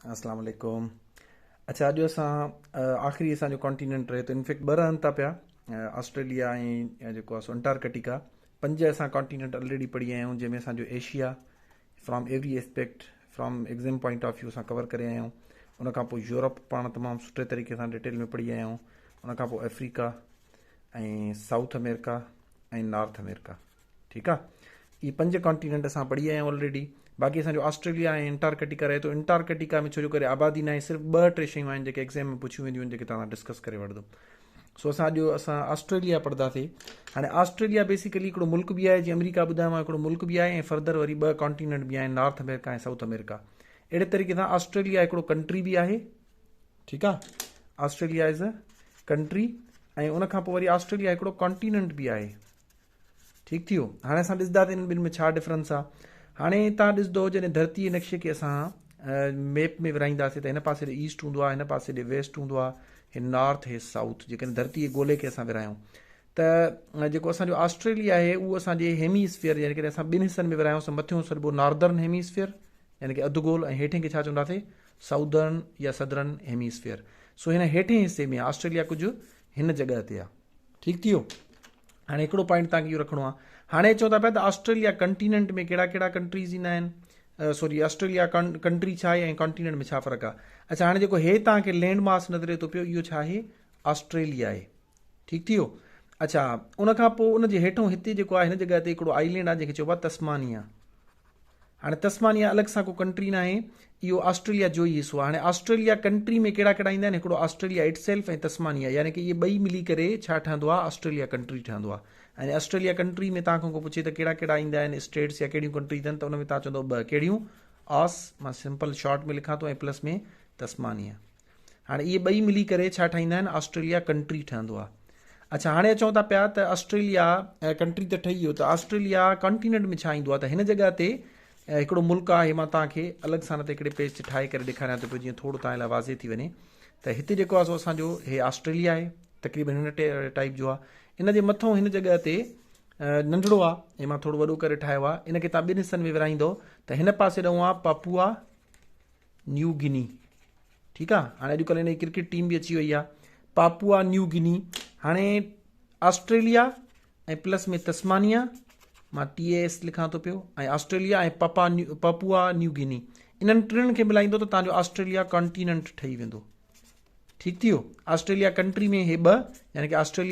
اسلام عليڪم اڇا اڄ اسان آخري اسان جو ڪانٽيننٽ رهي ٿو انفيڪٽ ٻه رهن ٿا پيا آسٽريليا ۽ جيڪو آهي سو انٽارڪٽيڪا پنج اسان ڪانٽيننٽ الريڊي پڙهي آيا آهيون جنهن ۾ اسان جو Asia from every aspect from exam point of view اسان ڪور ڪري آيا آهيون ان کان پوء يورپ پاڻ تمام سٺي طريقي سان ڊيٽيل ۾ پڙهي آيا آهيون ان کان پوء آفريڪا ۽ سائوٿ آمريڪا ۽ نارٿ آمريڪا ٺيڪ آ اهي پنج ڪانٽيننٽ اسان پڙهي آيا آهيون آلريڊي باقي اسان جو آسٽريليا ۽ انٽارڪٽيڪا رهي ٿو انٽارڪٽيڪا ۾ ڇو جو ڪري آبادي ناهي صرف ٻه ٽي شيون آهن جيڪي ايگزام ۾ پڇيون وينديون آهن جيڪي توهان ڊسڪس ڪري وٺندو سو اسان اڄ اسان آسٽريليا پڙهنداسي هاڻي آسٽريليا بيسيڪلي هڪڙو ملڪ به آهي جيئن آمريڪا ٻڌايو هڪڙو ملڪ به آهي ۽ فردر وري ٻه ڪانٽيننٽ به آهن نارٿ آمريڪا ۽ سائوٿ آمريڪا اهڙي طريقي سان آسٽريليا هڪڙو ڪنٽري به آهي ٺيڪ آ آسٽريليا از ا ڪنٽري ۽ ان کان پوء وري آسٽريليا هڪڙو ڪانٽيننٽ به آهي ٺيڪ ٿي ويو هاڻي اسان ڏسندا ته انهن ٻن ۾ ڇا ڊفرنس آ هاڻي تان ڏسندو جڏهن ڌرتي جي نقشي کي اسان ميپ ۾ ورهائينداسين ته هن پاسي ڏي ايسٽ هوندو آ هن پاسي ڏي ويسٽ هوندو آ هي نارٿ هي سائوٿ جيڪڏهن ڌرتي جي گولي کي اسان ورهايون ته جيڪو اسان جو آسٽريليا آهي اهو اسان جي هيمي اسفيئر يعني ڪڏهن اسان ٻن حصن ۾ ورهايون ته مٿيون سڏبو ناردرن هيمي اسفيئر يعني ڪي اڌ گول ۽ هيٺين کي ڇا چونداسين سائودرن يا سدرن هيمي اسفيئر سو هن هيٺين حصي ۾ آسٽريليا ڪجهه هن جڳهه تي آ ٺيڪ ٿي ويو هاڻي هڪڙو پوائنٽ تان کي اهو رکڻو آهي هاڻي چون ٿا پيا ته آسٽريليا ڪنٽيننٽ ۾ ڪهڙا ڪهڙا ڪنٽريز ايندا آهن سوري آسٽريليا ڪنٽري ڇا آهي ۽ ڪانٽيننٽ ۾ ڇا فرق آهي اڇا هاڻي جيڪو هي تان کي لينڊ ماس نظر اچي ٿو پيو اهو ڇا آهي آسٽريليا آهي ٺيڪ ٿي ويو اڇا ان کان پوء ان جي هيٺون هتي جيڪو آهي هن جڳهه تي هڪڙو آئلينڊ آهي جنهن کي چئبو آهي تسمانيا هاڻي تسمانيا الڳ سان ڪو ڪنٽري ناهي اهو آسٽريليا جو ئي حصو آهي هاڻي آسٽريليا ڪنٽري ۾ ڪهڙا ڪهڙا ايندا آهن هڪڙو آسٽريليا it self ۽ Tasmania يعني ڪي اهي ٻئي ملي ڪري ڇا ٺهندو آهي آسٽريليا ڪنٽري ٺهندو آهي ۽ آسٽريليا ڪنٽري ۾ توهان کان ڪو پڇي ته ڪهڙا ڪهڙا ايندا آهن اسٽيٽس يا ڪهڙيون ڪنٽريز آهن ته ان ۾ توهان چوندو ٻه ڪهڙيون آس مان سمپل شارٽ ۾ لکان ٿو ۽ پلس ۾ تسمانيا هاڻي اهي ٻئي ملي ڪري ڇا ٺاهيندا آهن آسٽريليا ڪنٽري ٺهندو آهي اڇا هاڻي اچون ٿا پيا ته آسٽريليا ڪنٽري ته ٺهي ويو ته آسٽريليا ڪانٽيننٽ ۾ ڇا ايندو آهي ته هن جڳهه تي هڪڙو ملڪ آهي مان توهان کي الڳ سان تي هڪڙي پيج تي ٺاهي ڪري ڏيکاريان ٿو پيو جيئن ٿورو توهان لاء واضح ٿي وڃي ته هتي جيڪو آهي سو اسان جو هي آسٽريليا آهي تقريبن هن ٽائپ جو آهي ان جي مٿو هن جڳهه تي ننڍڙو آهي ۽ مان ٿورو وڏو ڪري ٺاهيو آهي ان کي توهان ٻن حصن ۾ ورهائيندو ته هن پاسي ڏانهن آهي پاپوا نيو گني ٺيڪ آ هاڻي اڄڪلهه هن جي ڪرڪيٽ ٽيم به اچي وئي آ پاپوا نيو گني هاڻي آسٽريليا ۽ پلس ۾ تسمانيا مان ٽي اي ايس لکان ٿو پيو ۽ آسٽريليا ۽ پپا نيو پاپوا نيو گني انهن ٽنهن کي ملائيندو ته تانجو آسٽريليا ڪانٽيننٽ ٺهي ويندو ٺيڪ ٿي ويو آسٽريليا ڪنٽري ۾ هي ٻه يعني کہ آسٽريليا.